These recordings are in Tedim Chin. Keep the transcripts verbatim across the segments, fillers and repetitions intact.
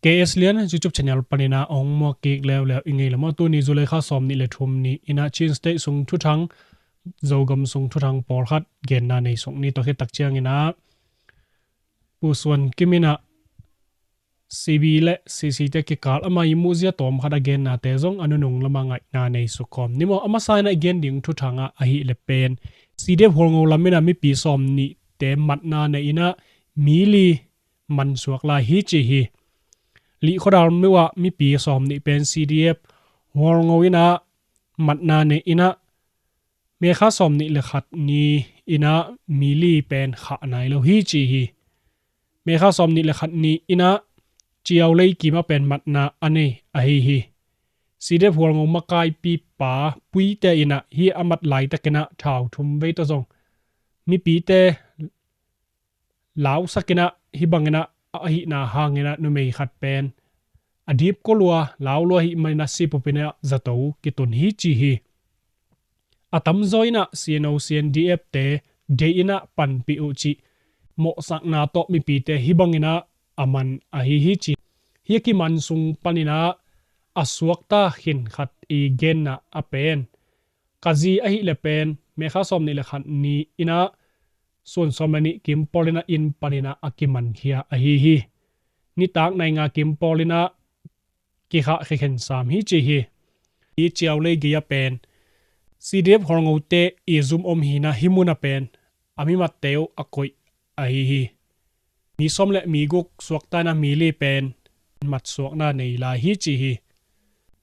K S Lian YouTube channel panin ah hong muak kik leuleu i ngei leh maw, tuni July kha sawm nih le thum ni-in ah Chin State sung thuthang, Zogam sung thuthang pawlkhat genna nei suk ni. Tua khit tak ciangin ah Pu Suan Kim in ah C B le C C te kikal ama i muhzia tawm khat a gennate zong a nunung lamah ngaihna nei suk kawm ni maw. A masa in ah i gen ding thuthang ah ahih leh pen C D F Hualngo lam in ah mipi sawm nihte matna nei in ah mi li mansuak lai hi ci hi. Lih Khuadal myo ah mipi sawm nih pen C D F Hualngo in ah matna nei in ah May kha sawm nih le khat ni-in ah mi li pen khah nai lo hi ci hi. May kha sawm nih le khat ni-in ah Ciau lei kim ah pen matna a nei ahi hi. C D F Hualngo makaipi pa Puite in ah hih a mat laitakin ah thau thum vei tawh zong mipite lausak in ah, hih bangin ah ahihna hangin ah numei khat pen a dipkua lua, lau lua ahih manin ah sipup in ah zato kitun hi ci hi. A tamzaw in ah C N O C N D F te deih in ah panpih uh cih mawhsakna tawh mipite hih bangin ah a man ahi hi ci. Hih a kiman sung panin ah a suakta khin khat i genna ah pen, ka zi ahih leh pen May kha sawm nih le khat ni-in ah sun sawm le nih kim pawl in ah inn panin ah a kimankhia ahi hi. Nitak nai nga kim pawl in ah kikhah khia khin sam hi ci hi. Hih Ciau lei gei ah pen C D F Hualngote i zum om hi-in ah hih mun ah pen a mimatte uh a koih ahi hi. Mi sawm le mi guk suakta in ah mi li pen matsuakna nei lai hi ci hi.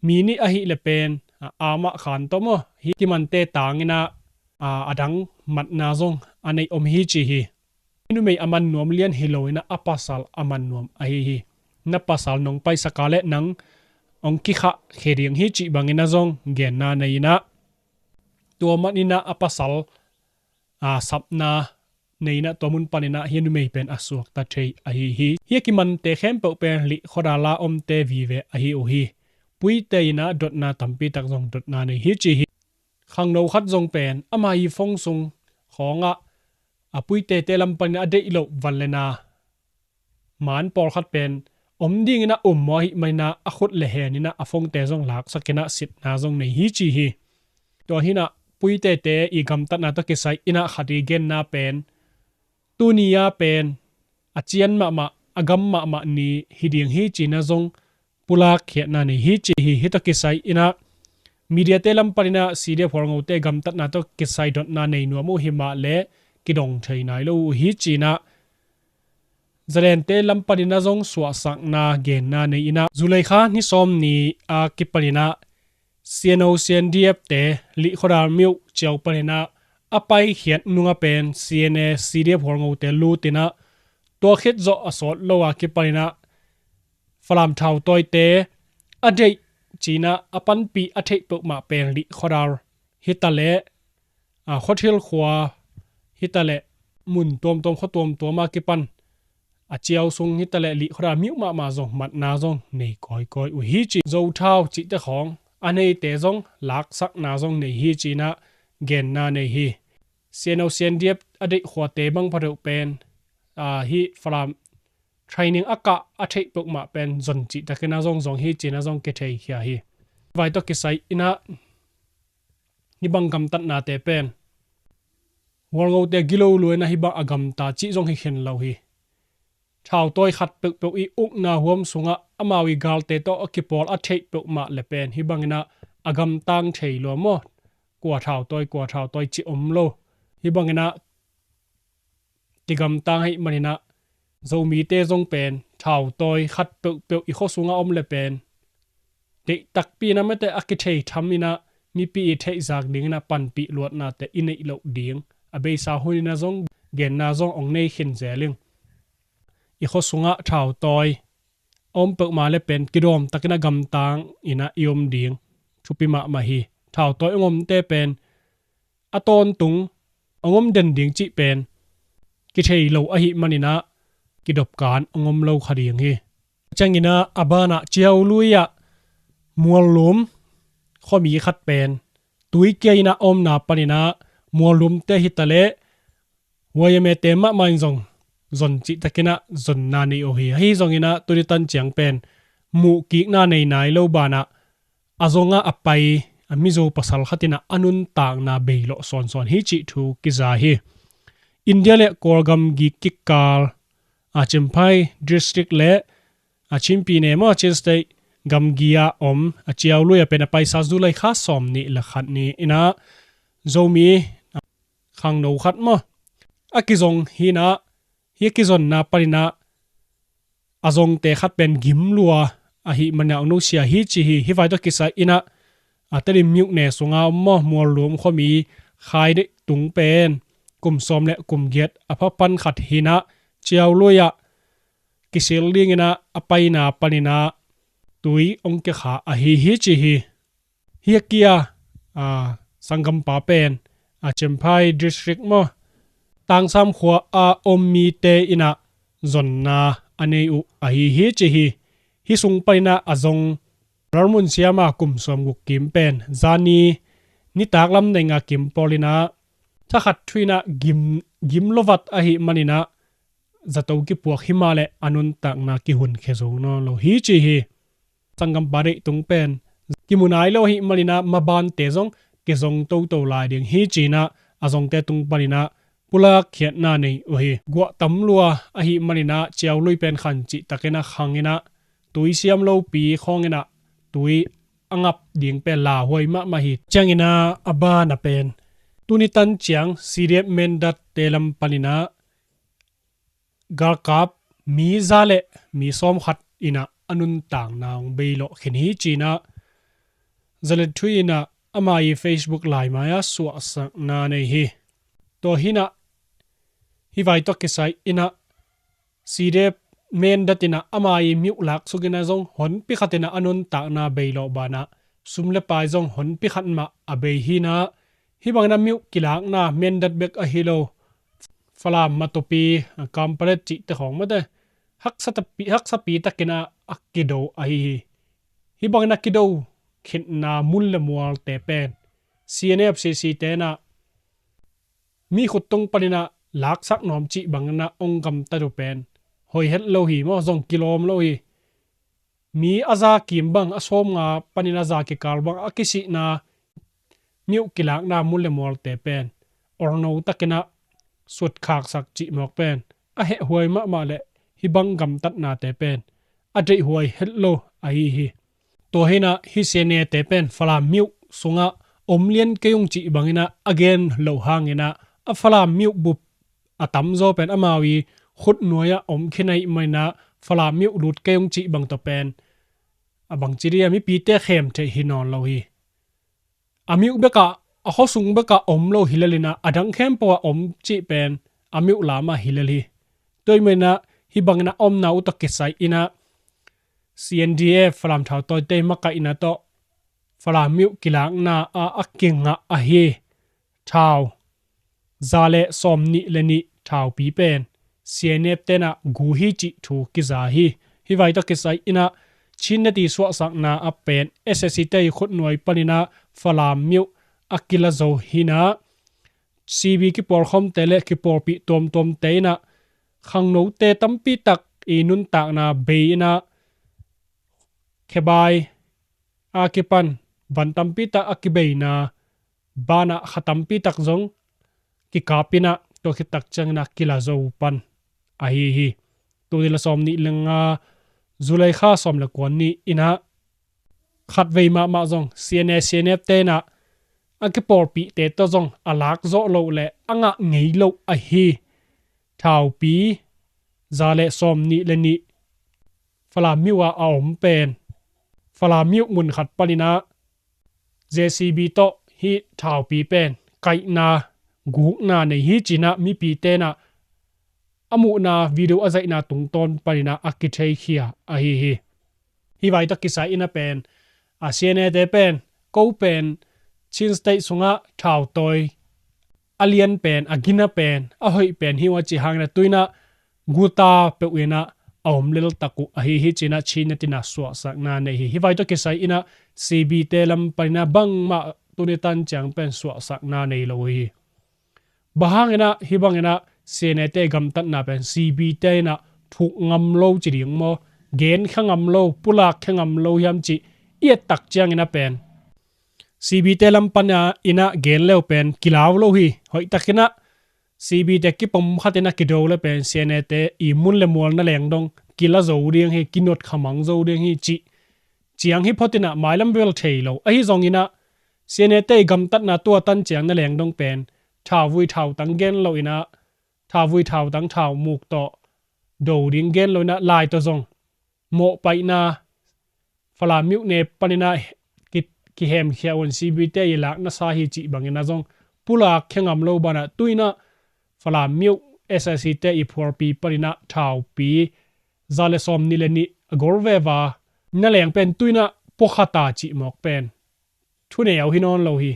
Mi nih ahih leh pen a, a mah khan tawh maw, hih kimante tangin ah a, a dang matna zong a neih om hi ci hi. Hih numei a man nuam lian hi lo in ah a pasal a man nuam ahi hi. Na pasal nong paisak a leh nang hong kikhah khia ding hi cih bangin ah zong genna nei in ah tua manin ah a pasal a, sapna nei in ah tua mun panin ah hih numei pen a suakta thei ahi hi. Hih a kimante khempeuh pen Lih Khuadal ah omte vive ahi uh hi. Puite in ah dotna tampi tak zong dotna nei hi ci hi. Khangno khat zong pen ama i phone sung khawng ah a Puitete lam panin ah a deih loh van le na man pawlkhat pen om dingin ah um maw ahih manin ah a khut le hen in ah a phone-te zong laksak in ah sitna zong nei hi ci hi. Tua hi-in ah Puitete i gamtatna tawh kisai in ah khat i genna pen tuni a pen a cian mahmah, a gam mahmah ni hi ding hi ci-in ah zong pulak khiatna nei hi ci hi. Hih tawh kisai in ah mediate lam panin ah C D F Hualngote gamtatna tawh kisai dotna nei nuam uh hi mah leh kidong thei nai lo uh hi ci-in ah Zalente lam panin ah zong suahsakna genna nei in ah July kha ni sawm ni a kipanin ah C N O C N D F te Lih Khuadal myo Ciau panin ah a paikhiat nung ah pen C N A C D F Hualngote lut in ah tua khit zawh a sawt lo a kipanin ah Falam thautawite a deih ci-in ah a panpih a theih peuhmah pen Lih Khuadal hi ta leh a, khuathil khua hi ta leh mun tuamtuam khua tuamtuam a kipan a Ciau sung hi ta leh Lih Khuadal myo mahmah zong matna zong nei kawikawi uh hi ci. Zo thau cihte khawng a neite zong laksakna zong nei hi ci-in ah genna nei hi. C N O C N D F a deih khuate bang pha deuh pen a, hih Falam training a kah a theih peuhmah pen zon cihtakin ah zong zong hi ci-in ah zong kitheikhia hi. Vai tawh kisai in ah hih bang gamtatnate pen Hualngote gilo lua in ah hih bang a gamta cih zong hi khin lo hi. Thautawi khat peuhpeuh i ukna huam sungah amau i galte tawh a kipawl a theih peuhmah le pen hih bangin ah a gamtang thei lua maw? Kua thautawi, kua thautawi cih om lo. Hih bangin ah kigamtang ahih manin ah Zomite zong pen thautawi khat peuhpeuh i khua sungah om le pen deih takpi in ah mate a kithei tham in ah mipi i theihzak dingin ah panpih luatnate i neih loh ding a beisa hun in ah zong genna zong hong nei khin zel ing. I khua sungah thautawi a om peuhmah le pen kidawm takin ah gamtang in ah i om ding thupi mahmah hi. Thautawi hong omte pen a tawntung hong om den ding cih pen kithei lo ahih manin ah kidopkan hong om lo kha ding hi. Ciangin ah a banah Ciau lui ah Muallum khuami khat pen tuikia in ah a omna panin ah Muallumte hi ta leh Y M A te mahmah in zong zon cihtakin ah zonna nei uh hi. Ahi zongin ah tuni tan ciang pen muhkikna nei nai lo banah a zong ah a pai a Mizo pasal khat in ah a nuntakna beilawh sawnsawn hi cih thu kiza hi. India le Kawlgam gik kikal a Champhai District le a Chin Pyine maw, Chin State gamgi a om a Ciaului ah pen a paisa July kha sawm nih le khat ni in ah Zomi khangno khat maw a kizong hi in ah, hi a kizonna panin ah a zongte khat pen gim lua ahih manin ah hong nusia hi ci hi. Hih vai tawh kisai in ah a Tedim myone sunga om maw, Muallum khuami khai deih tung pen kum sawm le kum giat a pha pan khat hi in ah Ciaului ah kisil dingin ah a paina panin ah tui hong kikha ahi hi ci hi. Hi a kia a sanggampa pen a Champhai District maw, Tangsam khua a om mite in ah zonna a nei uh ahi hi ci hi. Hih sung panin ah a zong Lalmunsiam a kum sawmguk kim pen zani nitak lam nei nga kim pawl in ah thakhat thu in ah gim, gim lo vat ahih manin ah zato kipuak hi mah leh a nuntakna kihunkhia zo nawn lo hi ci hi. Sanggampa deih tung pen kimu nai lo ahih manin ah mabante zong kizong toto lai ding hi ci in ah a zongte tung panin ah pulak khiatna nei uh hi. Guah tam lua ahih manin ah Ciaului pen khan cihtakin ah khang in ah tui siam lopi khawng in ah tui a ngap ding pen lauhuai mahmah hi. Ciangin ah a bana pen tuni tan ciang C D F Mindat te lam panin ah galkap mi za le mi sawmkhat in ah a nuntakna hong beilawh khin hi ci in ah Zalet Thui in ah ama i Facebook laimai ah suahsakna nei hi. Tua hi in ah hih vai tawh kisai in ah C D F Mindat in ah ama i myuh laksuk in ah zong honpi khat in ah a nuntakna beilawh banah sum le pai zong honpi khat mah a bei hi in ah, hih bangin ah myuh kilakna Mindat bek ahi lo, Falam, Matupi, Kanpetlet cihte khawng mate haksa tapi, haksapi takin ah a kido ahi hi. Hih bangin a kido khitna mun le mualte pen C N F C C te in ah mi khut tung panin ah laksak nuam cih bangin ah hong gamtat uh pen hoi het lo hi maw, zong kilawm lo hi. Mi a za kim bang, a sawmnga panin a za kikal bang a kisihna, myuh kilakna mun le mualte pen orno takin ah sutkhaksak cih mawk pen a hehhuai mahmah leh hih bang gamtatnate pen a deihhuai het lo ahi hi. Tua hi in ah hih C N A te pen Falam myuh sungah om lian kei ung cih bangin ah a gen loh hangin ah a Falam myuh bup a tamzaw pen amau i khutnuai ah om khin ahih manin ah Falam myuh lut kei ung cih bang tawh pen a bangci dih a mipite khem theih hi nawn lo hi. A myuh bekah, a khuasung bekah om lo hi lel in ah a dang khempeuh ah om cih pen a myuh lam ah hi lel hi. Tua ahih manin ah hih bangin ah a omna uh tawh kisai in ah C N D F, Falam thautawite makaihna tawh Falam myuh kilakna ah a kingah ahi thau za le sawmnih le nih thaupi pen C N F te in ah gu hi cih thu kiza hi. Hih vai tawh kisai in ah Chin Nati suahsakna ah pen S S C te i khutnuai panin ah Falam myuh a kila zo hi in ah C B kipawlkhawmte le kipawlpih tuamtuamte in ah khangnote tampi tak i nuntakna bei in ah khebai a kipan van tampi tak a kibeina banah kha tampi tak zong kikap in ah tua khit tak ciangin ah kila zo pan ahi hi. Tul nih le sawmnih le nga July kha sawm le kua ni in ah khatvei mahmah zong C N A, C N F te in ah a kipawlpihte tawh zong a lak zawh loh le a ngah ngei loh ahi thaupi za le sawmnih le nih Falam myuh ah a om pen Falam myuh mun khat panin ah J C B tawh hih thaupi pen kaihna, gukna nei hi ci in ah mipite in ah a muhna video a zaihna tungtawn panin ah a kitheikhia ahi hi. Hih vai tawh kisai in ah pen a C N A te pen ko pen Chin State sungah thautawi a lian pen, a gina pen, a hoih pen hi uh a cih hangin ah tu in ah guta peuh in ah a om lel tak uh ahi hi ci in ah Chin Nati in ah suahsakna nei hi. Hih vai tawh kisai in ah C B te lam panin ah bangmah tuni tan ciang pen suahsakna nei lo hi. Bang hangin ah hih bangin ah C N A te gamtatna pen C B te in ah thuk ngam lo ci ding maw, genkhia ngam lo, pulakkhia ngam lo hiam cih i et tak ciangin ah pen C B te lam pan in ah gen le uh pen kilau lo hi. Hoihtakin ah C B te kipom khat in ah kido le pen C N A te i mun le mual na leng dong kila zo ding hi, kinot khamang zo ding hi cih ciang hi phot in ah mailam bel thei lo. Ahi zongin ah C N A te i gamtatna tua tan ciang na leng dong pen thauvui thautang gen lo in ah, thauvui thautang thaumuk tawh do ding gen lo in ah, lai tawh zong mawhpaihna Falam myone panin ah ki, kihemkhia un, C B te i lakna sa hi cih bangin ah zong pulakkhia ngam lo banah tu in ah Falam myo S S C te i phuarpi panin ah thaupi za le sawm nih le nih a gol veva na leng pen tu in ah pua khat a cih mawk pen thuneu hi nawn lo hi.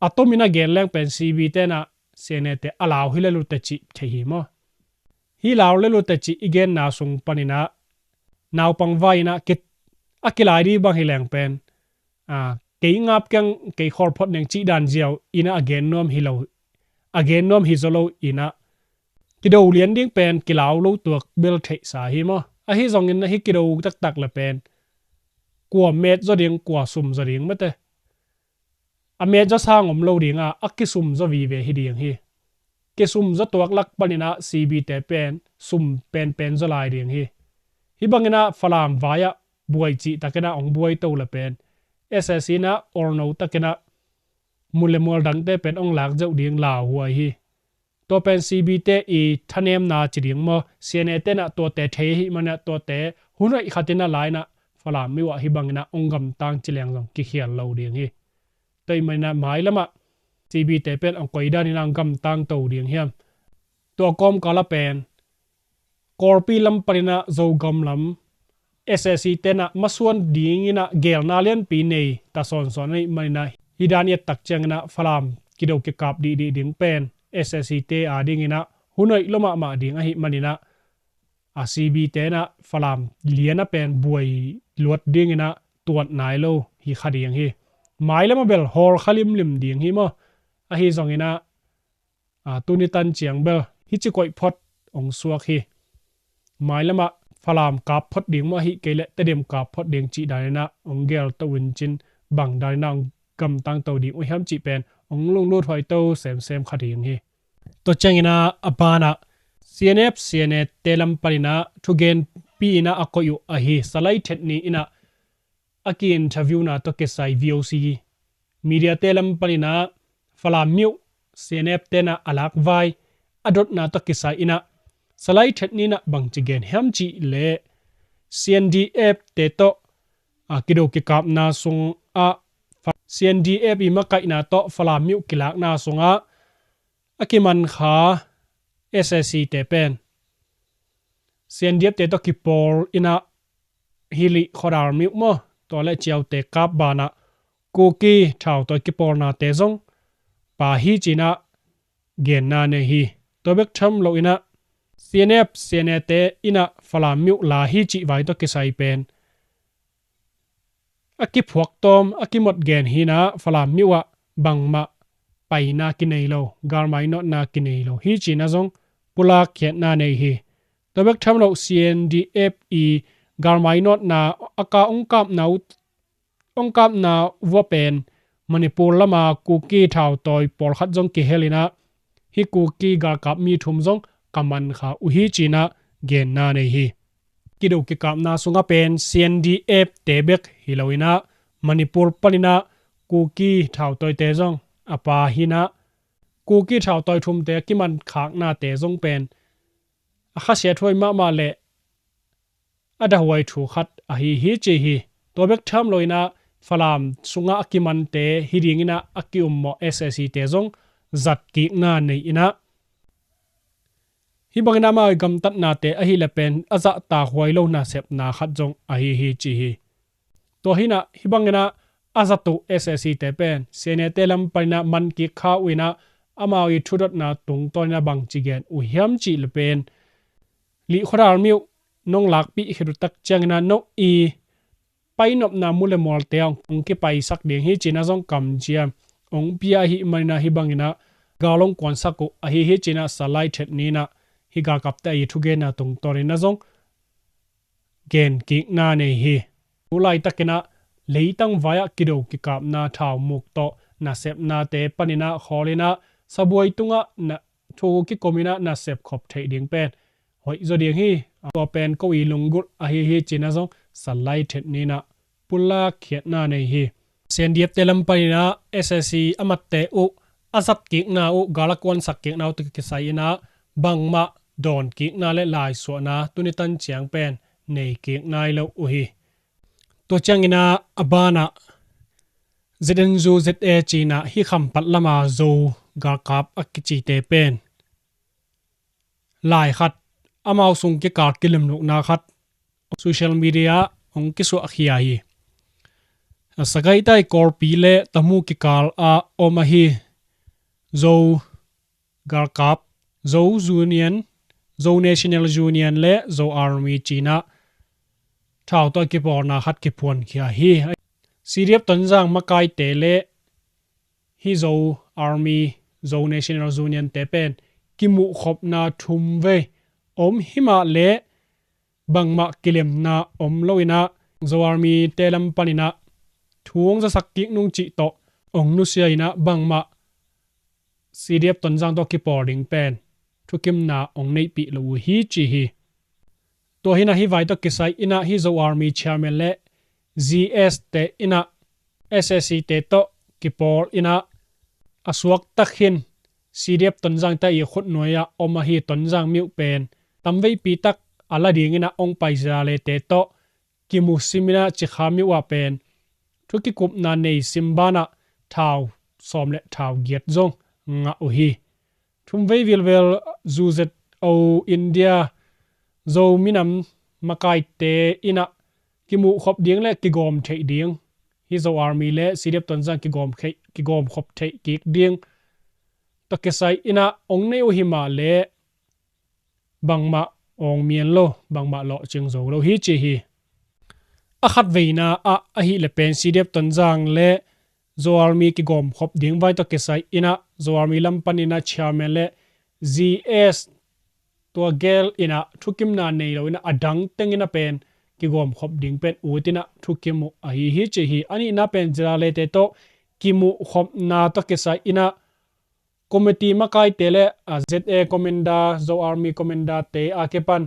A tomin a gen leng pen C B te in ah C N A te a lau hi le lute cih thei hi maw? Hi lau le lute cih i genna sung panin ah naupang vai in ah ki, a kilai dih bang hi leng pen, a, kei ngap keng, kei khawl phot neng cih dan ziau in ah a gen nuam hi lo, a gen nuam hi zaw lo in ah kido lian ding pen kilau lo tuak bel theihsa hi maw? Ahi zongin ah hih kido taktak le pen kua met zaw ding, kua sum zaw ding mate. A met zaw sang om lo ding a, a kisum zaw vive hi ding hi. Kisum zaw tuak lak panin ah C B te pen sum penpen zaw lai ding hi. Hih bangin ah Falam vai ah buai cih takin ah hong buai to le pen S S C in ah orno takin ah mun le mual dangte pen hong lak zeuh ding lauhuai hi. Tua pen C B te i thanemna ci ding maw, C N A te in ah tuate thei ahih manin ah tuate hun hoih khat in ah la in ah Falam myo ah hih bangin ah hong gamtang ci leng zong kikhial lo ding hi. Tua ahih manin ah mailam ah C B te pen hong koi dan in ah hong gamtang to ding hiam? Tua kawmkal ah pen Kawlpi lam panin ah Zogam lam S S C te in ah masuan dingin ah gelna lianpi nei ta sawnsawn ahih manin ah hih dan i et tak ciangin ah Falam kido kikap dihdih ding pen S S C te a dingin ah hun hoih lua mahmah ding ahih manin ah a C B te in ah Falam lian ah pen buai luat dingin ah tuat nai lo hi kha ding hi. Mailam ah bel hawl kha limlim ding hi maw? Ahi zongin ah a, tuni tan ciang bel hih ci koih phot hong suak hi. Mailam ah Falam kap phot ding maw, ahih kei leh Tedim kap phot ding cih dan in ah hong gel to un cin, bang dan in ah hong gamtang to ding uh hiam cih pen hong lunglut huai to semsem kha ding hi. Tua ciangin ah a ban ah C N F, C N A te lam panin ah thugenpi in ah a koih uh ahi Salai Thet Ni in ah a ki-interviewna tawh kisai V O C media te lam panin ah Falam myo C N F te in ah a lakvai a dotna tawh kisai in ah Salai Thet Ni in ah bangci gen hiam cih leh C N D F te tawh a kido kikapna sungah Fa-, C N D F i makaihna tawh Falam myo kilakna sungah a kiman kha S S C te pen C N D F te tawh kipawl in ah hih Lih Khawdar myo maw, tua le Ciaute kap banah Kuki thautawi kipawlnate zong pha hi ci-in ah genna nei hi. Tua bek tham loin ah C N F, C N A te in ah Falam myo la hi cih vai tawh kisai pen a kiphuak tawm, a kimot gen hi-in ah Falam myo ah bangmah paina kinei lo, galmai nawtna kinei lo hi ci-in ah zong pulak khiatna nei hi. Tua bek tham lo C N D F i galmai nawtna a ka hong kapna uh, hong kapna uh a pen Manipur lama Kuki thautawi pawlkhat zong kihel in ah hih Kuki galkap mi thum zong ka man kha uh hi ci-in ah genna nei hi. Kido kikapna sungah pen C N D F te bek hi loin ah Manipur panin ah Kuki thautawite zong a pha hi-in ah Kuki thautawi thumte a kiman khaknate zong pen a khasiathuai mahmah le a dahuai thu khat ahi hi ci hi. Tua bek tham loin ah Falam sungah a kimante hi dingin ah a ki-ummawh S S C te zong zat kikna nei in ah hih bangin ah amau i gamtatnate ahih leh pen a zahtak huai lo nasepna khat zong ahi hi ci hi. Tua hi-in ah hih bangin ah a zat uh S S C te pen C N A te lam panin ah man kik kha uh in ah amau i thudotna tungtawn in ah bangci gen uh hiam cih leh pen Lih Khawdar myo nong lakpih khit uh tak ciangin ah nong i painopna mu le mualte hong kipaisak ding hi ci-in ah zong kamciam hong pia ahih manin ah hih bangin ah gal hong kuansak uh ahi hi ci-in ah Salai Thet ni-in ah hih galkapte a i thugenna tungtawnin ah zong gen kikna nei hi. Tu laitakin ah leitang vai-ah kido kikapna, thaumuk tawh nasepnate panin ah khawlin ah sabuai tungah na thu kikomin ah nasep khop theih ding pen hoih zaw ding hi. Tua pen ko i lunggulh ahi hi ci-in ah zong Salai Thet ni-in ah pulak khiatna nei hi. C N D F te lam panin ah S A C a matte uh a zat kikna uh, gal a kuansak kikna uh tawh kisai-in ah bangmah dawn kikna le laisuahna tuni tan ciang pen nei kik nai lo uh hi. Tua ciangin ah a banah Z N U Z A ci-in ah hih Khampat lama Zo galkap a kicite pen lai khat, amau sung kikal kilemlukna khat social media ah hong kisuahkhia hi. A Sagaing tai Kawlpi le Tamu kikal ah om ahi Zo galkap, Zo Union, Zo National Union le Zo Army ci-in ah thau tawh a kipawlna khat kiphuankhia hi. C D F Tonzang makaite le hih Zo Army, Zo National Union te pen kimuhkhopna thum vei om himah le bangmah kilemna om lo-in ah Zo Army te lam panin ah thu hong zasak kik nung cih tawh hong nusia-in ah bangmah C D F Tonzang tawh kipawl ding pen thukimna hong neihpih lo uh hi ci hi. Tua hi-in ah hih vai tawh kisai-in ah hih Zo Army chairman le G S te in ah S A C te tawh kipawl in ah a suakta khin C D F Tonzang te i khutnuai-ah om ahi Tonzang mi uh pen tamveipi tak a la dingin ah hong pai Zale te tawh kimu simin ah Cikha mi uh ah pen thu kikupna nei sim banah thau sawm le thau giat zong ngah uh hi. Thum vei vilvel U Z O India Zo minam makaite in ah kimuhkhop ding le kigawm theih ding, hih Zo Army le C D F Tonzang kigawm khei-, kigawmkhop theih kik ding tawh kisai-in ah hong nei uh himah le bangmah awng mian lo, bangmah lawhcing zo lo hi ci hi. A khat veina ah ahih leh pen C D F Tonzang le Zo Army kigawmkhop ding vai tawh kisai-in ah Zo Army lam panin ah chairman le G S tua gel in ah thukimna nei lo-in ah a dang tengin ah pen kigawmkhop ding pen ut in ah thukim uh ahi hi ci hi. A nihna pen Zale te tawh kimuhkhopna tawh kisai-in ah committee makaite le, a, Z A commander, Zo Army commander te a kipan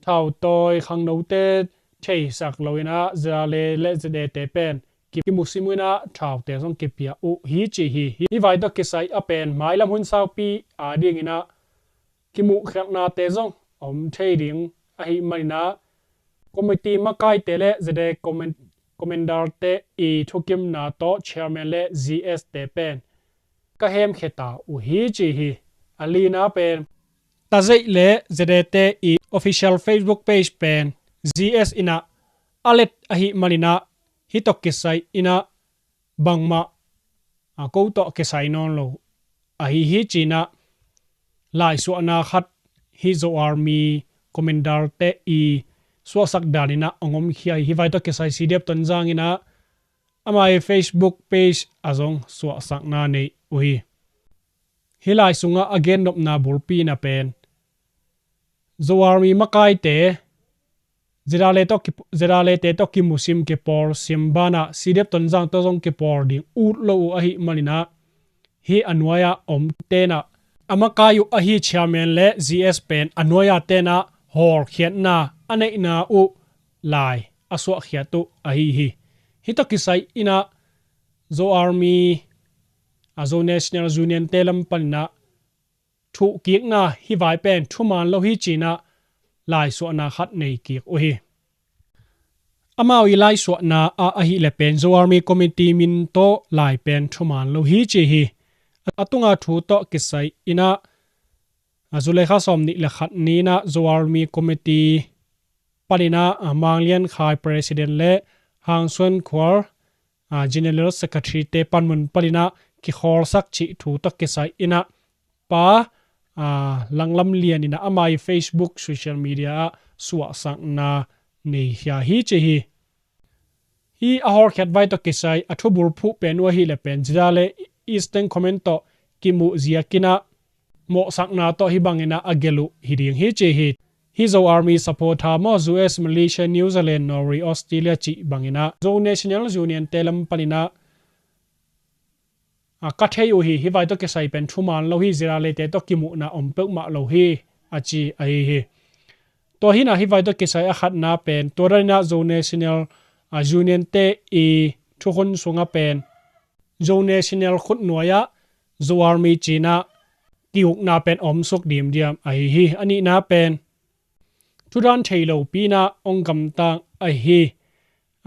thautawi khangnote theisak lo-in ah Zale le Z A te pen ki-, kimusim uh in ah thaute zong kipia uh hi ci hi. Hih vai tawh kisai a pen mailam hun saupi a dingin ah kimuhkhiatnate zong om thei ding ahih manin ah committee makaite le Z A commen-, commander te i thukimna tawh chairman le G S te pen ka hemkhia ta uh hi ci hi. A lina pen Tazeih le Z A te i official Facebook page pen G S in ah a let ahih manin ah hih tawh kisai-in ah bangmah, a, ko tawh kisai nawn lo ahi hi ci-in ah laisuahna khat hih Zo Army commander te i suahsak danin ah hong omkhia hi. Hih vai tawh kisai C D F Tonzang in ah ama i Facebook page ah zong suahsakna nei uh hi. Hih lai sungah a gennopna bulpi in ah pen Zo Army makaite Zale tawh ki-, Zale te tawh kimusim kipawlsim banah C D F Tonzang tawh zong kipawl ding ut lo uh ahih manin ah hih a nuai-ah omte in ah a makai uh ahi chairman le G S pen a nuai-ah te in ah hawlkhiatna a neihna uh lai a suahkhiat uh ahi hi. Hih tawh kisai-in ah Zo Army, a, Zo National Union te lam panin ah thuhkikna hih vai pen thuman lo hi ci-in ah laisuahna khat nei kik uh hi. Amau i laisuahna ah ahih leh pen Zo Army Committee min tawh lai pen thuman lo hi ci hi. A tunga thu tawh kisai-in ah, a, July kha sawmnih le khat ni-in ah Zo Army Committee panin ah, a, Mang Lian Khai President le Hang Suan Khual, a, General Secretary te panmun panin ah kikhawlsak cih thu tawh kisai-in ah Pa, a, Langlam Lian in ah ama i Facebook social media ah suahsakna nei khia hi ci hi. Hih a hawlkhiat vai tawh kisai a thubul phuh pen uh ahih leh pen Zale Eastern Command tawh kimuh ziakinah mawhsakna tawh hih banginah a gelh uh hi ding hi ci hi. Hih Zo Army supporter maw, U S, Malaysia, New Zealand, Norway, Australia cih banginah Zo National Union te lam paninah a, ka thei uh hi, hih vai tawh kisai pen thuman lo hi, Zirale te tawh kimuhna om peuhmah lo hi, a ci ahi hi. Tua hinah hih vai tawh kisai a khatna pen tua daninah Zo National, a, Union te i thukhun sungah pen Zo National khutnuai-ah Zo Army cinah kiukna pen omsuk dimdiam ahi hi. A nihna pen thudan thei lopi inah ong gamtang ahi,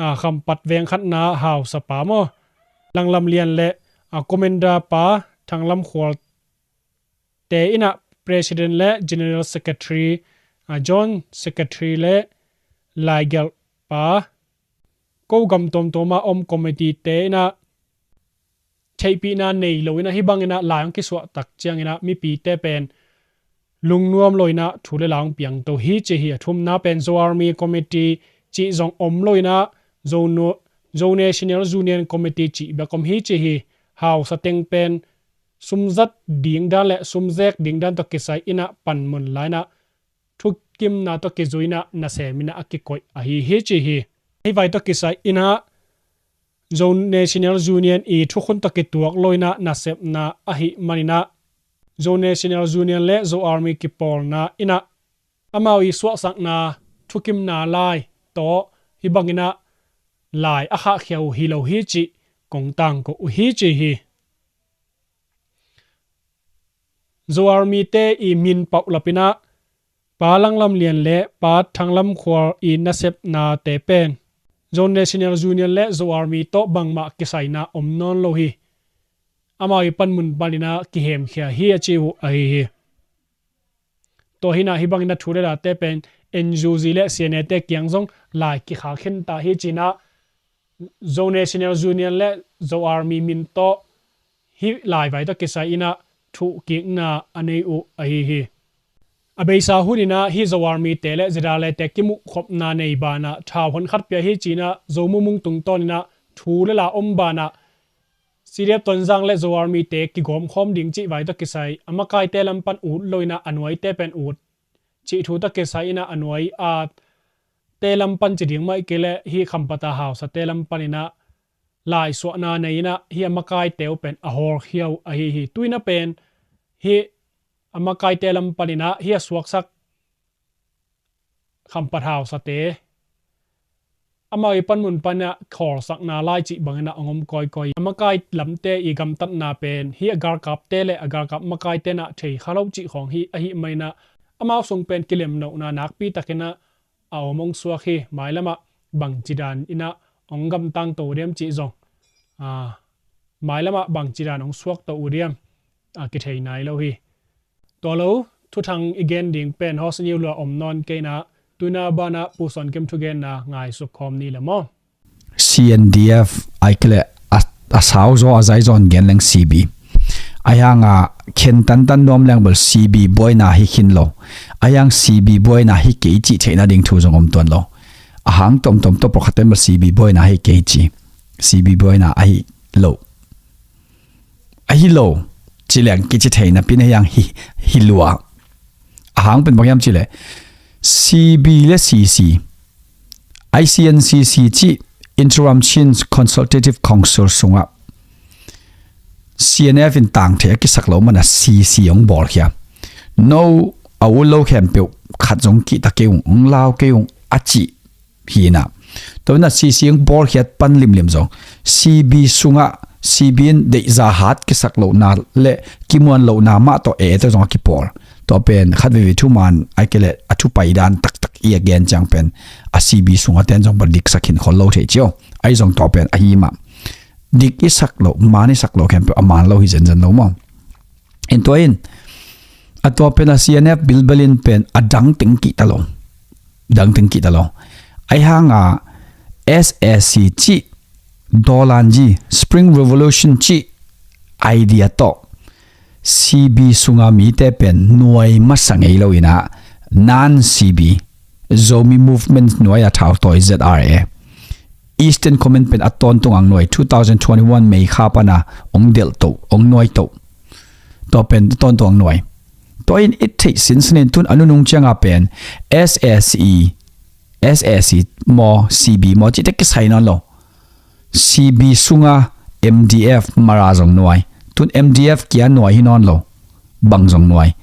a, Khampat veng khatna hausapa maw, Langlam Lian le, a, Commander pa Thanglam Khual te inah President le General Secretary, a, Joint Secretary le laigelh pa, ko gam tuamtuama om committee te inah theihpihna nei lo inah hih banginah lai hong kisuahtak cianginah mipite pen lungnuam lo inah thu le la hong piangto hi ci hi. A thumna pen Zo Army Committee cih zong om lo inah Zo Nu-, Zo National Union Committee cih bek om hi ci hi. Hausa teng pen sumzat dingdan le sumzek dingdan tawh kisai inah panmun lai inah thukimna tawh kizui inah nasem inah a kikoih ahi hi ci hi. Hih vai tawh kisai inah Zo National Union i thukhun tawh kituak lo inah nasepna ahih maninah Zo National Union le Zo Army kipawlna inah amau i suahsakna thukimna lai tawh hih banginah lai a khahkhia uh hi lo hi cih kong tangko uh hi ci hi. Zo Army te i min pauhlap inah Pa Langlam Lian le Pa Thanglam Khual i nasepnate pen Zo National Union le Zo Army tawh bangmah kisaina om nawn lo hi. Amau i panmun paninah kihemkhia hi a ci uh ahi hi. Tua hinah hih bangin a thu le late pen N U G le C N A te kiang zong lai kikhak khinta hi cinah Zo National Union le Zo Army min tawh hih laivai tawh kisai inah thuhkikna a nei uh ahi hi. A beisa hun inah hih Zo Army te le Zedale te kimuhkhopna nei banah thau honkhat pia hi cinah Zo mumung tungtawn inah thu le la om banah C D F Tonzang le Zo Army te kigawmkhawm ding cih vai tawh kisai a makaite lam pan ut lo inah a nuaite pen ut cih thu tawh kisai inah a nuai a te lam pan ci ding mah i kei leh hih Khampat a hausate lam paninah laisuahna nei inah hih a makaite uh pen a hawlkhia uh ahi hi. Tu inah pen hih a makaite lam paninah hih a suaksak Khampat hausate amau i panmun panah khawlsakna lai cih banginah a ngom kawikawi. A makai lamte i gamtatna pen hih a galkapte le a galkap makaite inah thei kha lo cih khawng hi ahih maninah amau sung pen kilemnohna nakpi takinah a om hong suak hi. Mailamah bangci dan inah hong gamtangto uh diam cih zong, a, mailamah bangci dan hong suakto uh diam, a, kithei nai lo hi. Tua lo, thuthang i gen ding pen Hawsaniu lua om nawn kei inah tu inah banah Pu Suan Kim thugenna ngaisuk khawm ni le maw? C N D F ai kei leh a, a sau zaw a zai zaw in gen leng C B. Ahi hangah khen tantan nuam leng bel C B buaina hi khin lo. Ahi hang C B buaina hi kei cih theihna ding thu zong om tuan lo. A hang tomtom tawh pawlkhat ten bel C B buaina hi kei ci. C B buaina ahi lo. Ahi lo ci leng kici thei napi in ahi hang hi, hi lua. A hang pen bang hiam cih leh C B le C C, I C N C C cih Interim Chin Consultative Council sungah C N F in tang thei a kisak lo mana C C hong bawlkhia. No a ut lo khempeuh khat zong kihta kei ung, hong lau kei ung a cih hi inah. Tua inah C C hong bawlkhiat pan limlim zong C B sungah C B in deihza hat kisak lohna le kimuan lohna mah tawh e tawh zong a kipawl. Tua pen khat veve thuman ai kei leh a thu paidan taktak i a gen ciang pen a C B sungah ten zong bel diksak khin khol lo thei cio. Ahi zong tua pen ahi mah. Dik i sak loh, man i sak loh khempeuh a man lo hi zenzen lo maw? In tua in a tua pen a C N F bilbel in pen a dang teng kihta lo. Dang teng kihta lo. Ahi hangah S A C cih, Dawlanji, Spring Revolution cih idea tawh C B sunga mite pen nuai masa ngei lo inah non C B, Zomi Movement nuai a thau tawi Z R A, Eastern Command pen a tawntung ang nuai two thousand twenty-one May kha pana hong delhtoh, hong nuaitoh. Tua pen tawntung nuai. Tua in i theih sinsin in tun a nunung cianga pen S A C, S A C maw, C B maw cihte kisai nawn lo. C B sunga M D F Mara zong nuai. Tun M D F kia nuai hi nawn lo. Bang zong nuai.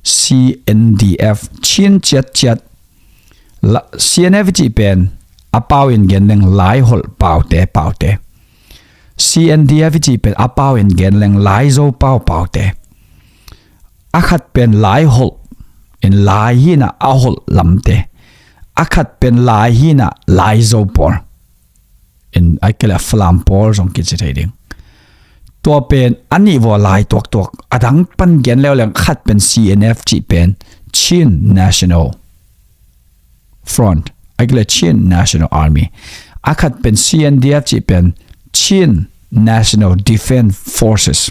C N D F Chin ciatciat. La, C N F i cih pen a pau in gen leng Laiholh paute, paute. C N D F i cih pen a pau in gen leng Laizo pau, paute. A khat pen Laiholh in Lai hina a holh lamte. A khat pen Lai hina Laizo pawl. In a kile Falam pawl zong kici thei ding. Tua pen a nih vua lai tuaktuak. A dang pan gen leuleng khat pen C N F cih pen Chin National Front. A kile Chin National Army. A khat pen C N D F cih pen Chin National Defense Forces.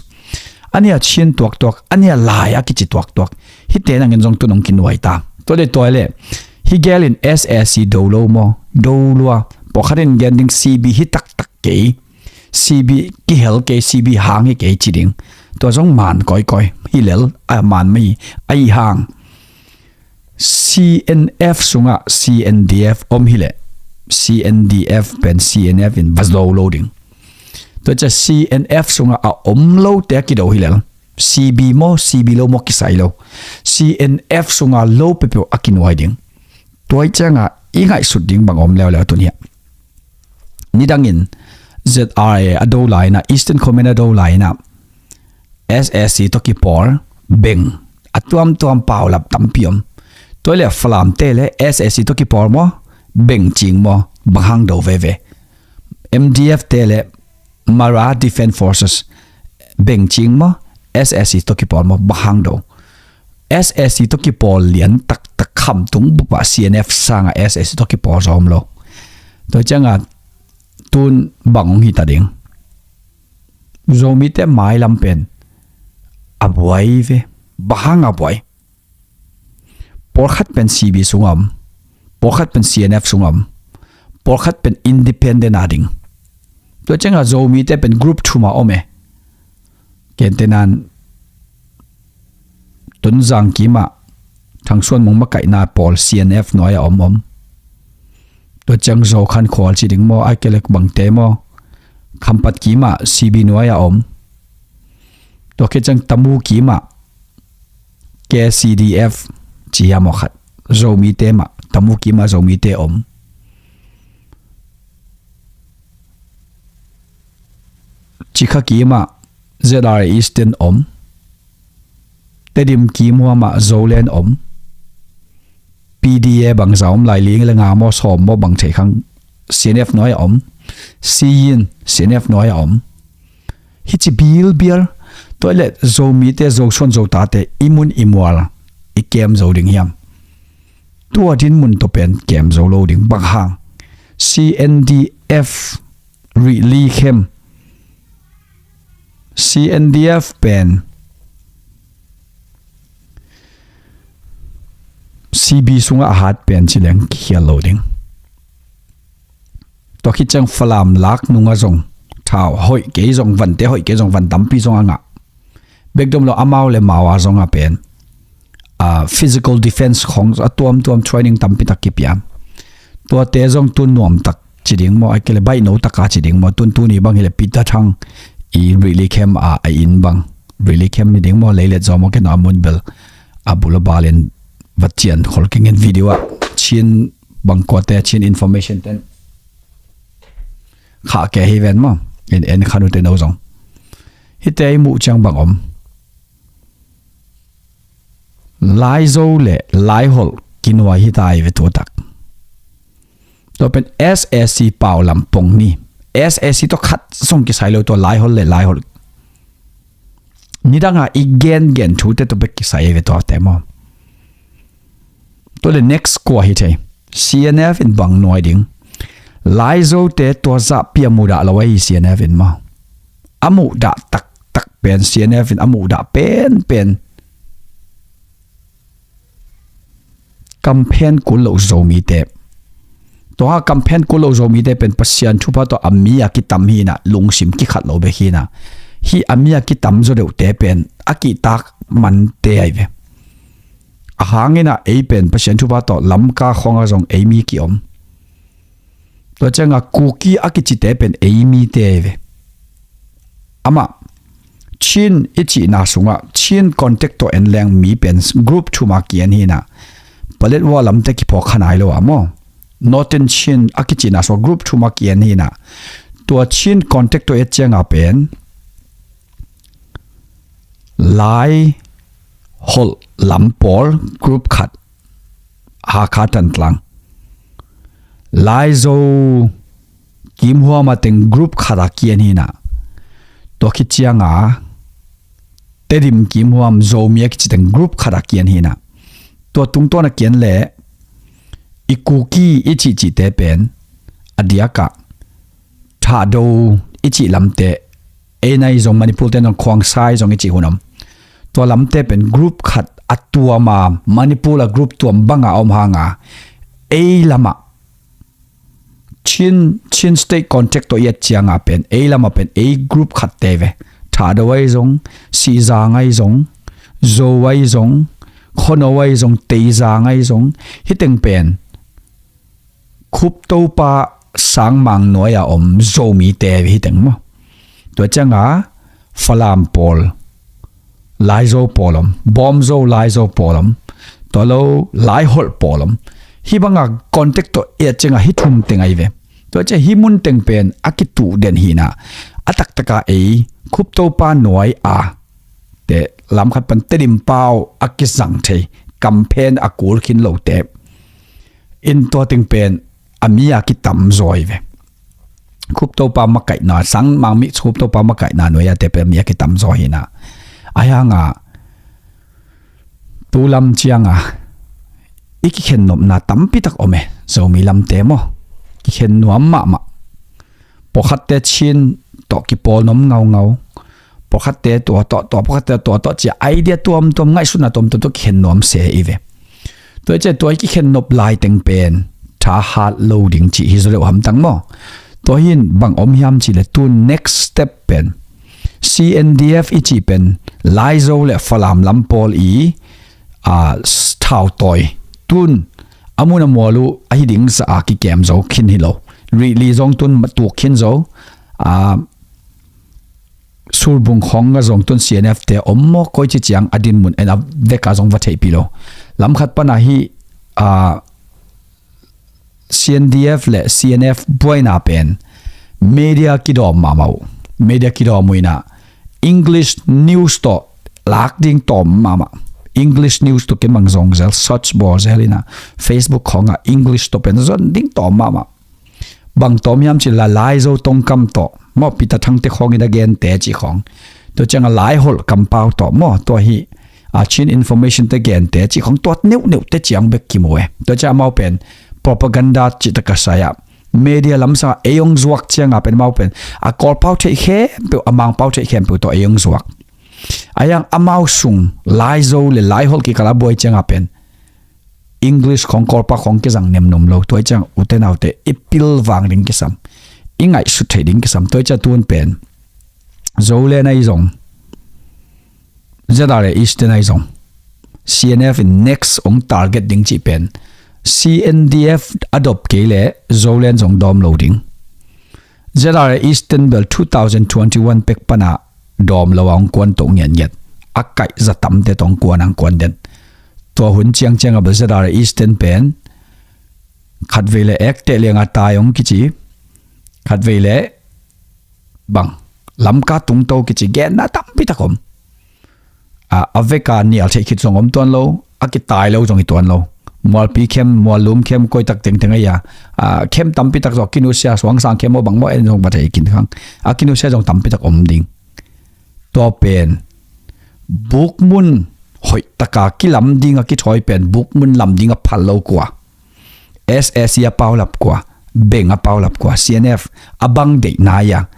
A nih a Chin tuaktuak, a nih a lai a kici tuaktuak. Hihte nangin zong tun hong kinuai ta. Tua le tua le. Hih gel in S A C do lo maw, do lua. Pawlkhat in gen ding C B hi taktak kei. C B kihel kei, C B hang hi kei ci ding. Tua zong man kawikawi. Hi lel, a man mah hi, a hi hang. C N F sungah C N D F om hileh, C N D F pen C N F in va zo lo ding. Tua ciah C N F sungah a om lote a kido hilel. C B maw, C B lo maw kisai lo. C N F sungah lo peuhpeuh a kinuai ding. Tua ih ciangah i ngaihsut ding bang om leuleu tun hiah. Nidangin Z R A a do lai inah, Eastern Command a do lai inah, S A C tawh kipawl beng a tuamtuam paulap tampi om. Tua le Falamte le S A C tawh kipawl maw, beng cing maw, bang hang do veve. M D F te le Mara Defense Forces beng cing maw, S A C tawh kipawl maw, bang hang do. S A C tawh kipawl lian taktak khamtung bupah C N F sangah S A C tawh kipawl zawm lo. Tua ciangah tun bang hong hita ding. Zomite mailam pen a buai ve. Bang hang a buai. Pawlkhat pen C B sungah om. Pawlkhat pen C N F sungah om. Pawlkhat pen independent a ding. Tua ciangah Zomite pen group thum a om e. Kentenan Tonzang kimah Thangsuan Mung makaihna pawl C N F nuai a om om. Tua ciang Zo Khan Khual ci ding maw, a kelek bangte maw, Khampat kimah C B nuai a om. Tua khit ciang Tamu kimah K C D F ci hiam aw khat. Zomite mah, Tamu kimah Zomite om. Cikha kimah Z R A Eastern om. Tedim kimah mah Zoland om. P D A bangza om lai, ling le nga maw, sawm maw, bang thei khang, C N F nuai a om. Siyin C N F nuai a om. Hici bilbial, tua le Zomite, Zosuan Zotate i mun i mual i kem zo ding hiam? Tua dinmun tawh pen kem zo lo ding, bang hang? C N D F Rih Li Khem, C N D F pen C B sungah a hat pen ci leng kikhial lo ding. Tua khit ciang Falam lak nungah zong thau hoih kei zong, vante hoih kei zong, van tampi zong a ngah. Bek dom lo, amau le mau a zongah pen, ah, physical defense khong a tuamtuam training tampi tak kipia. Tuate zong tun nuamtak ci ding maw, a kile baihno taka ci ding maw, tun tuni bang hileh Peter Thang i Rih Li Khem a, a inn bang, Rih Li Khem hi ding maw, leilet zaw maw, kei na a mun bel a bul a bal in va cian khol keng in, video ah Chin bangkuate, Chin information ten khah kei hi ven maw, in en khan uh te no zong. Hihte i muh ciang bang om? Laizo le Laiholh kinuai hi ta hi ve tu tak. Tua pen S A C pau lam pong ni. S A C tawh khat zong kisai lo, tua Laiholh le Laiholh. Nidanga i gengen thute tua bek kisai hi ve tuate maw. Tua le next kua hi thei. C N F in bang nuai ding. Laizote tua zahpi a muhdah lo ahi C N F in maw. A muhdah taktak pen, C N F in a muhdah penpen, kamphen kul loh Zomite. Tua kamphen kul loh Zomite pen Pasian thupha tawh a mi a kitam hinah, lungsim kikhat lo bek hinah. Hih a mi a kitamzaw deuhte pen a kihtak mante ahi ve. A hang inah ei pen Pasian thupha tawh Lamka khawngah zong ei mi ki-om. Tua ciangah Kuki a kicite pen ei mite ahi ve. Amah Chin i cihna sungah Chin contact tawh en leng mi pen group thum a ki-en hi inah, Paletwa lamte kiphawk kha nai lo ah maw, Northern Chin a kicihna sungah group thum a ki-en hi inah, tua Chin contact tawh et ciangah pen Laiholh lam pawl group khat, Hakha Thantlang, Laizo Kimhuam a teng group khat a ki-en hi inah, tua khit ciangah Tedim Kimhuam Zomi a kici teng group khat a ki-en hi inah, tua tungtawn a ki-en leh i Kuki i cihcihte pen a diakah Thado i cih lamte, ei nai zong Manipur te nong Khuangsai zong i cih hun om. Tua lamte pen group khat a tuam a, Manipur a group tuam banga om hanga ei lamah Chin, Chin State contact tawh i et ciangah pen ei lamah pen ei group khatte ve. Thado ahi zong, Sihzang ahi zong, Zo ahi zong, Khono ahi zong, Teizang ahi zong, hih teng pen Khuptopa Sangmang nuai-a om Zomite hi teng maw. Tua ciangah Falam pawl, Laizo pawl om, Bawmzo Laizo pawl om, tua lo Laiholh pawl om. Hih banga contact tawh et ciangah hih thum teng ahi ve. Tua ciang hih mun teng pen a kituh den hi inah, a taktaka ei Khuptopa nuai-a te lamkhat pan Tedim pau a kizang thei, kamphen a kul khin lote in tua teng pen a mi a kitamzaw hi ve. Khuptopa makaihna, Sangmang mi Khuptopa makaihna nuai-a te pen a mi a kitamzaw hi inah, ahi hanga tu lam ciangah i kikhennopna tampitak om e, Zomi lamte maw. Kikhen nuam mahmah. Pawlkhatte Chin tawh kipawl nuam ngaungau. Pawlkhatte tua tawh, tua pawlkhatte tua tawh ci-a idea tuamtuam, ngaihsutna tuamtuam tawh kikhen nuam se i ve. Tua i ciah tua i kikhen nop lai teng pen thahat lo ding cih hi zaw deuh hamtang maw. Tua hi in bang om hiam cih leh tu next step pen C N D F i cih pen Laizo le Falam lam pawl i, a, thautawi tun a mun a mual uh ahi ding zah a kikem zo khin hi lo. Rihli zong tun tuk khin zo, a, Surbung khawng a zong tun C N F te om maw, koi ci ciang a dinmun en a vek a zong va theihpih lo. Lamkhat pan a hih, a, C N D F le C N F buaina pen media kidawm mahmah uh. Media kidawm uh inah English news tawh lak ding tawm mahmah. English news tawh ken bang zong zel, search bawl zel inah Facebook khawngah English tawh pen zon ding tawm mahmah. Bang tawm hiam cih leh Laizo Tongkam tawh maw, Peter Thangte khawng in a gente cih khawng. Tua ciangah Laiholh kampau tawh maw, tua hi, a, Chin Information te gente cih khawng, tua neuhneuh te ciang bek kimu e. Tua ciang amau pen propaganda cih tak a sai-ah media lamsangah ei hong zuak ciangah pen amau pen a Kawlpau theih khempeuh, a Mangpau theih khempeuh tawh ei hong zuak. A hiang amau sung Laizo le Laiholh kikal a buai ciangah pen English khawng, Kawlpau khawng kizang nemnom lo. Tua hi ciang ute naute i pilvang ding kisam, i ngaihsut theih ding kisam. Tua hi ciang tun pen Zoland ahi zong, Z R A Eastern ahi zong, C N F in next hong target ding cih pen C N D F a dop kei leh Zoland zong dawm lo ding. Z R A Eastern bel two thousand twenty-one pek pana dawm lo a hong kuan to ngiatngiat. A kaih za tamte tawh hong kuan a hong kuan den. Tua hun ciangciang a bel Z R A Eastern pen khatvei le ekteh lianga tai hong kici, khatvei le bang Lamka tungto kici genna tampi tak om. A, a veka nial theih khit zong om tuan lo, a kitai lo zong hi tuan lo. Mualpi khem, muallum khem, koi tak tengteng ahi a, a, khem tampi tak zong a kinusia, suangsang khem aw bang maw en zong va thei kin khang. A kinusia zong tampi tak om ding. Tua pen bukmun hoih taka kilam ding a kithawi pen bukmun lam ding a phal lo kua? S A C a paulap kua, Beng a paulap kua, C N F a bang deih nai a.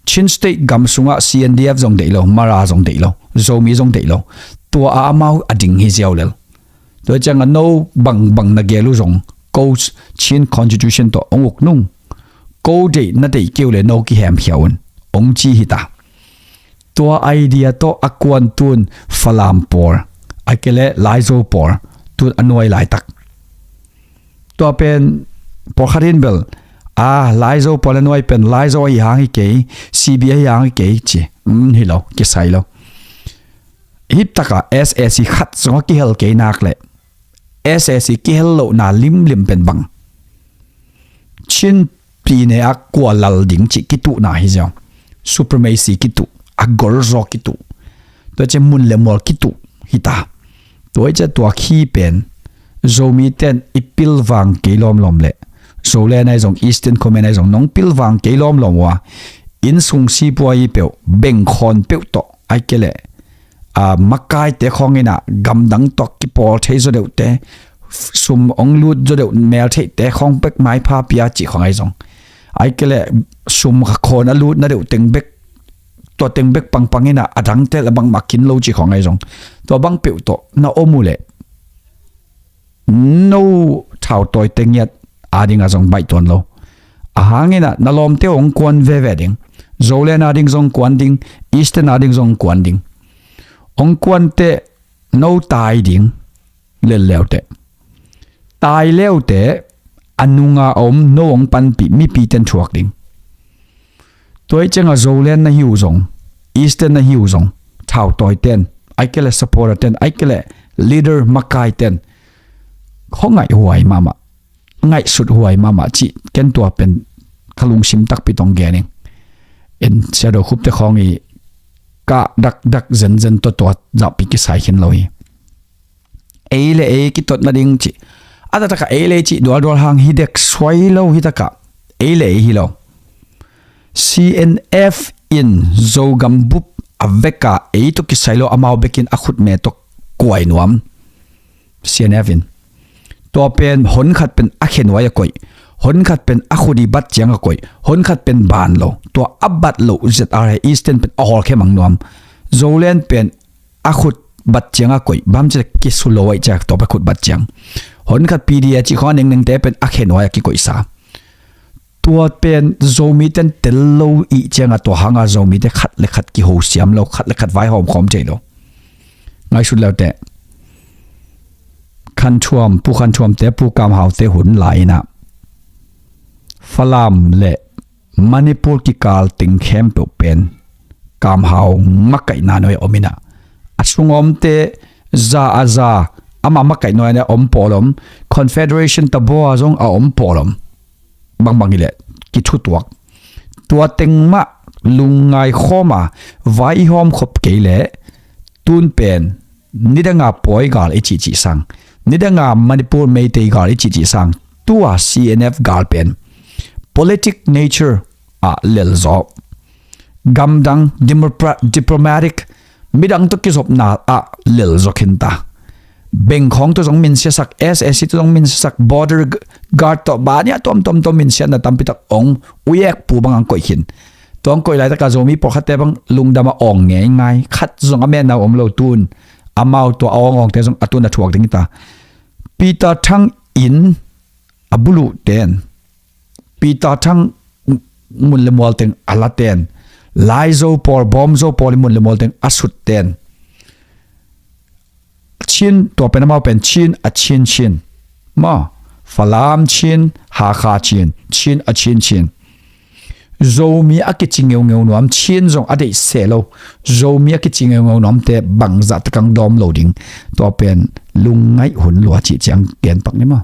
Chin State gam sungah C N D F zong deih lo, Mara zong deih lo, Zomi zong deih lo. Tua a amau a ding hi ziau lel. Tua ciangah no bangbang na gel uh zong ko Chin Constitution tawh hong uk nung. Ko deih na deih kei uh le no kihemkhia un, hong ci hi ta. Tua idea tawh a kuan tun Falam pawl, a kei le Laizo pawl, tun a nuai laitak. Tua pen pawlkhat in bel, a, Laizo pawl a nuai pen Laizo ahi hang hi kei, C B ahi hang hi kei ci. Um, hi lo, kisai lo. Hih takah S A C khat zong a kihel kei nak le S A C kihel lohna limlim pen bang? Chin pine a kua lal ding cih kituhna hi ziau. Supremacy kituh, a golzaw kituh. Tua ciang mun le mual kituh hi ta. Tua hi ciang tua khi pen Zomi ten i pilvang kei lawmlawm le Zoland ahi zong, Eastern Command ahi zong, nong pilvang kei lawmlawm uh a, innsung sipua hi peuh, bengkhawn peuh tawh, ai kei le a, makaite khawng in a, gamdang tawh kipawl thei zaw deuhte, sum hong lut zaw deuh meltheihte khawng bek maipha pia cih khawng ahi zong, ai kei le sum khawn a lutna deuh teng bek, tua teng bek pangpang in a, a dangte le bangmah kin lo cih khawng ahi zong, tua bang peuh tawh na om uh leh no thautawite ngiat ading a zong baih tuan lo. A hang in a na lawmte hong kuan veve ding. Zoland ading zong kuan ding, Eastern ading zong kuan ding. Hong kuan teh no tai ding lel leuteh. Tai leuteh a nunga om no hong panpih mipiten thuak ding. Tua hi ciang a Zoland na hi uh zong, Eastern na hi uh zong, thautawiten, ai kei le supporter ten, ai kei le leader makaiten, khaw ngaihhuai mahmah, ngaihsut huai mahmah cih ken tua pen ka lungsim takpi tawh gen ing. En Sia Do Khup te khawng i kah dakdak zenzen tawh tua zahpi kisai khin lo hi. Ei le ei kitot nading cih, a taktakah ei le ei cih dualdual hang hi dek suai lo, hi takah ei le ei hi lo. C N F in Zogam bup a veka ei tawh kisai lo, amau bekin a khutme tawh kuai nuam. C N F in tua pen hon khat pen a khe nuai a koih, hon khat pen a khut i bat ciang a koih, hon khat pen ban lo, tua a bat loh Z R A Eastern pen a hawlkhe mang nuam. Zoland pen a khut bat ciang a koih, bang ci le kisu lo ahih ciang tua pen khut bat ciang. Hon khat P D A cih khawng a nengnengte pen a khe nuai a kikoihsa. Tua pen Zomi ten tel lo i ciang a, tua hang a Zomi te khat le khat kiho siam lo, khat le khat vaihawm khawm thei lo. Ngaihsut leuteh. Khan Thuam, Pu Khan Thuam te, Pu Kam Hau te hun lai in a, Falam le Manipur kikal teng khempeuh pen Kam Hau makaihna nuai a om in a, a sung a omte za a za, ama makaih nuai a om pawl om, Confederation tabaw a zong a om pawl om. Bangbang hi leh kithutuak. Tua teng mah lungngai khawm a, vai i hawm khop kei leh, tun pen nidanga Pawi gal i cihcih sang, nidanga Manipur Meitei gal i cihcih sang, tua C N F gal pen politic nature ah lelzaw, gamdang, demopra-, diplomatic, midang tawh kizopna ah lelzaw khin ta. Bengkhawng tawh zong minsiasak, S A C tawh zong minsiasak, border g-, guard tawh bania tuamtuam tawh minsiatna tampitak ong uiek pu bang ang koih khin. Tua ang koih laitakah Zomi pawlkhatte bang lungdam a awng ngeingai, khat zong a menna om lo tun. Amau tua a awngawngte zong a tun a thuak ding hi ta. Peter Thang in a buluh ten, Peter Thang mun le mual teng a la ten, Laizo pawl, Bawmzo pawl in mun le mual teng a sut ten, Chin, tua pen amau pen Chin a Chin Chin. Maw, Falam Chin, Hakha Chin, Chin a Chin Chin. Zomi a kici ngeungeu nuam, Chin zong a deih seh lo. Zomi a kici ngeungeu nuamte bangzah tak ang dawm lo ding. Tua pen lungngaih hun lua cih ciang genpak ni maw.